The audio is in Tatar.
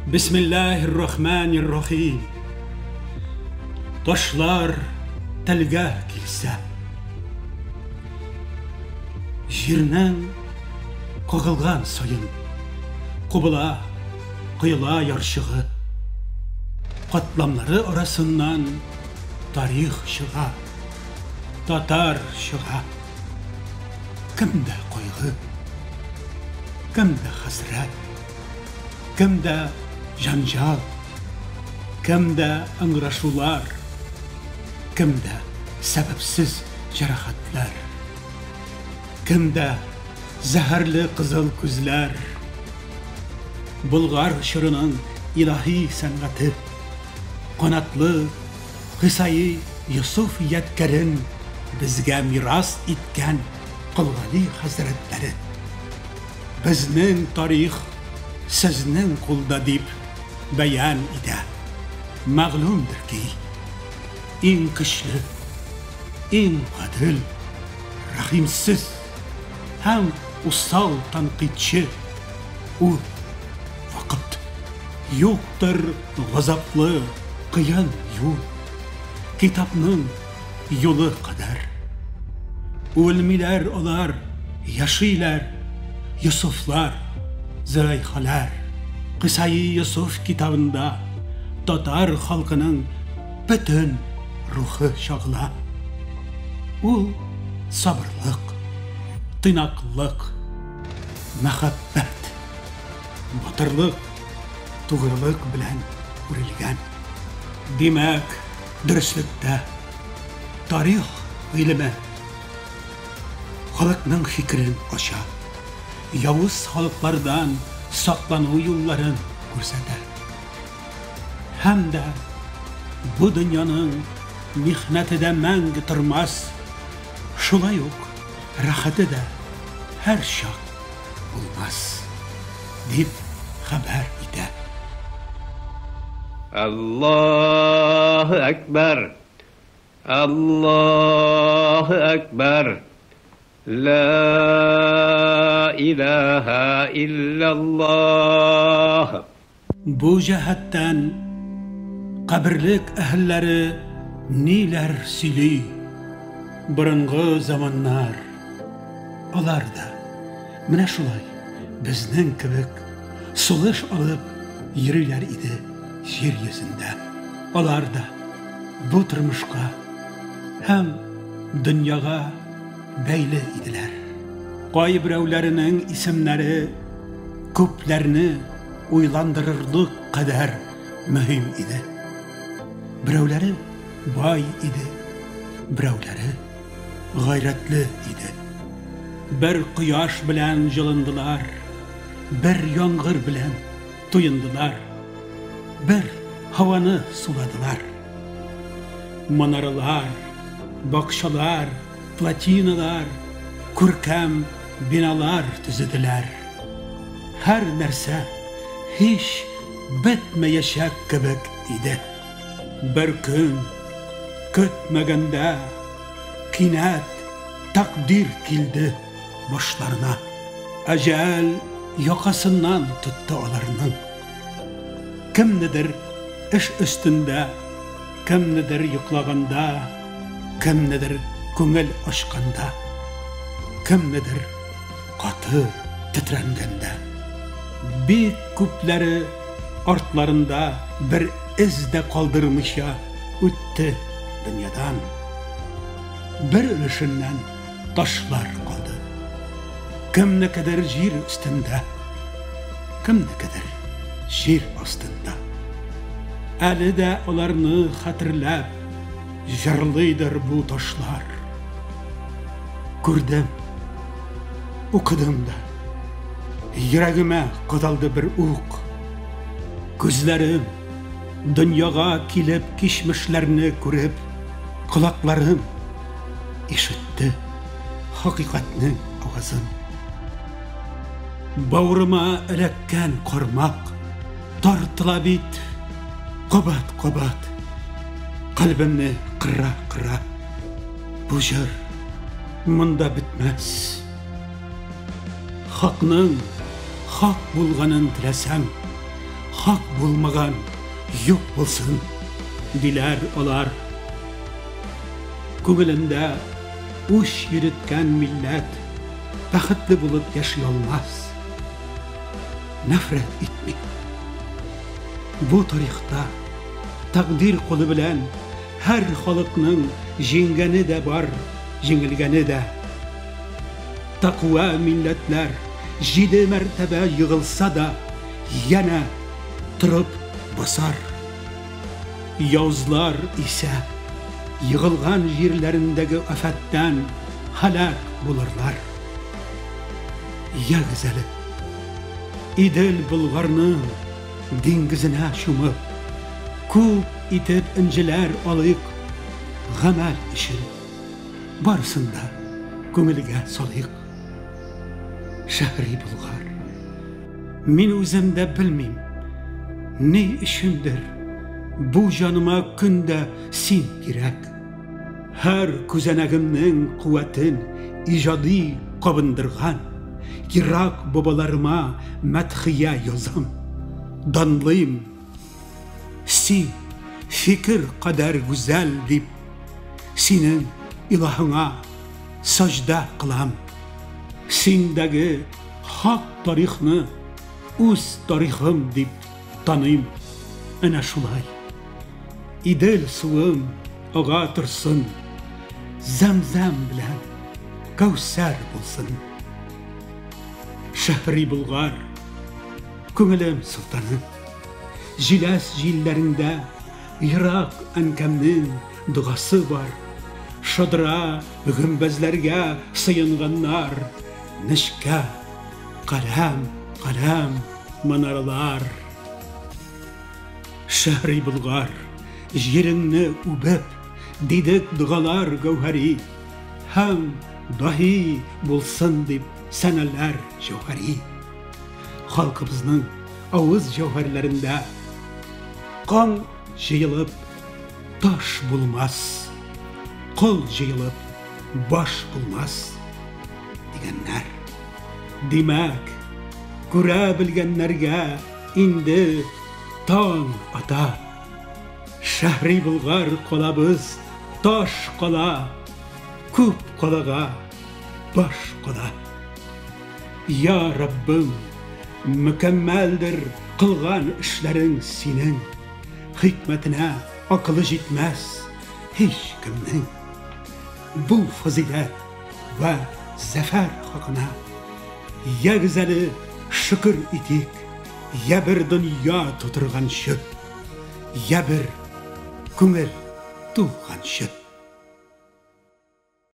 Бисмиллаһир рахманир рахим. Ташлар телгә килсә. Җирнең кагылган саен кубыла, коела ярчыгы. Катламнары арасыннан тарих чыга, татар чыга. Кемдә кайгы, кемдә хәсрәт, кемдә җанҗал, кемдә ыңгырашулар, кемдә сәбәпсез җәрәхәтләр, кемдә зәһәрле кызыл күзләр. Болгар чорының илаһи сәнгате, канатлы Кыйсаи Йосыф ядкәрен безгә мирас иткән Колгали хәзрәтләре, Безнең тарих сезнең кулда дип бәян итә. Мәгълүмдер ки, иң көчле, иң гадел, рәхимсез һәм усал тәнкыйтьче ул вакыт. Юктыр газаплы, кыен юл, Китапның юлы кадәр. Үлмиләр алар, яшиләр, Йосыфлар, Зөләйхалар. Кыйсаи Йосыф китабында татар халкының бөтен рухы чагыла. Ул сабырлык, тыйнаклык, мәхәббәт, батырлык, тугрылык белән үрелгән. Димәк, дөреслектә, тарих гыйлеме халыкның фикерен ача, явыз халыклардан саклану юлларын күрсәтә. Һәм дә бу дөньяның михнәте дә мәңге тормас, шулай ук рәхәте дә һәрчак булмас, дип хәбәр итә. Аллаһы әкбәр! Аллаһы әкбәр! Лә илаһа илляллаһ! Бу җәһәттән каберлек әһелләре ниләр сөйли? Борынгы заманнар, алар да менә шулай безнең кебек сулыш алып йөриләр иде җир йөзендә. Алар да бу тормышка һәм дөньяга бәйле иделәр. Кайберәүләренең исемнәре күпләрне уйландырырлык кадәр мөһим иде. Берәүләре бай иде, берәүләре гайрәтле иде. Бер кояш белән җылындылар, бер яңгыр белән туендылар, бер һаваны суладылар. Манаралар, бакчалар, плотиналар, күркәм биналар төзеделәр. Һәр нәрсә һич бетмәячәк кебек иде. Бер көн, көтмәгәндә, кинәт тәкъдир килде башларына. Әҗәл якасыннан тотты аларның. Кемнедер эш өстендә, кемнедер йоклаганда, кемнедер күңел ачканда, кемнедер каты тетрәнгәндә. Бик күпләре артларында бер эз дә калдырмыйча үтте дөньядан. Бер өлешеннән ташлар калды. Кемнекедер җир өстендә, кемнекедер җир астында. Әле дә аларны хәтерләп җырлыйдыр бу ташлар. Күрдем, укыдым да, йөрәгемә кадалды бер ук. Күзләрем дөньяга килеп кичмешләрне күреп, колакларым ишетте хакыйкатьнең авазын. Бавырыма эләккән кармак тартыла бит кабат-кабат, кальбемне кыра-кыра. Бу җыр монда бетмәс. Хакның хак булганын теләсәң, Хак булмаган юк булсын, диләр алар. Күңелендә үч йөреткән милләт бәхетле булып яши алмас. Нәфрәт итмик. Бу тарихта тәкъдир кулы белән һәр халыкның җиңгәне дә бар, җиңелгәне дә. Тәкъва милләтләр җиде мәртәбә егылса да, янә торып басар. Явызлар исә егылган җирләрендәге афәттән һәлак булырлар. Ягез әле, Идел Болгарның диңгезенә чумып, күп итеп энҗеләр алыйк гамәл өчен. Барысын да күңелгә салыйк. Шәһри Болгар. Мин үзем дә белмим, ни өчендер бу җаныма көн дә син кирәк. Һәр күзәнәгемнең куәтен иҗади кабындырган ерак бабаларыма мәдхия язам, данлыйм. Син фикер кадәр гүзәл дип, синең илаһыңа саҗдә кылам. Синдәге хак тарихны үз тарихым дип таныйм. Әнә шулай. Идел суым ага торсын, Зәмзәм белән Кәүсәр булсын. Шәһри Болгар, күңелем солтаны, Җиләс җилләреңдә ерак әнкәмнең догасы бар. Шадра гөмбәзләргә сыенганнар, Нечкә каләм-каләм манаралар. Шәһри Болгар, җиреңне үбеп, Дидек догалар гәүһәри, Һәм даһи булсын дип сәнәләр җәүһәри. Халкыбызның авыз җәүһәрләрендә Кан җыелып таш булмас, Кол җыелып баш булмас, дигәннәр. Димәк, күрә белгәннәргә инде таң ата. Шәһри Болгар калабыз таш кала, күп калага баш кала. Я Раббым, мөкәммәлдер кылган эшләрең синең, хикмәтенә акылы җитмәс һич кемнең. Бу фазыйләт вә зәфәр хакына ягез әле шөкер итик, я бер дөнья тутырганчы, я бер күңел тулганчы.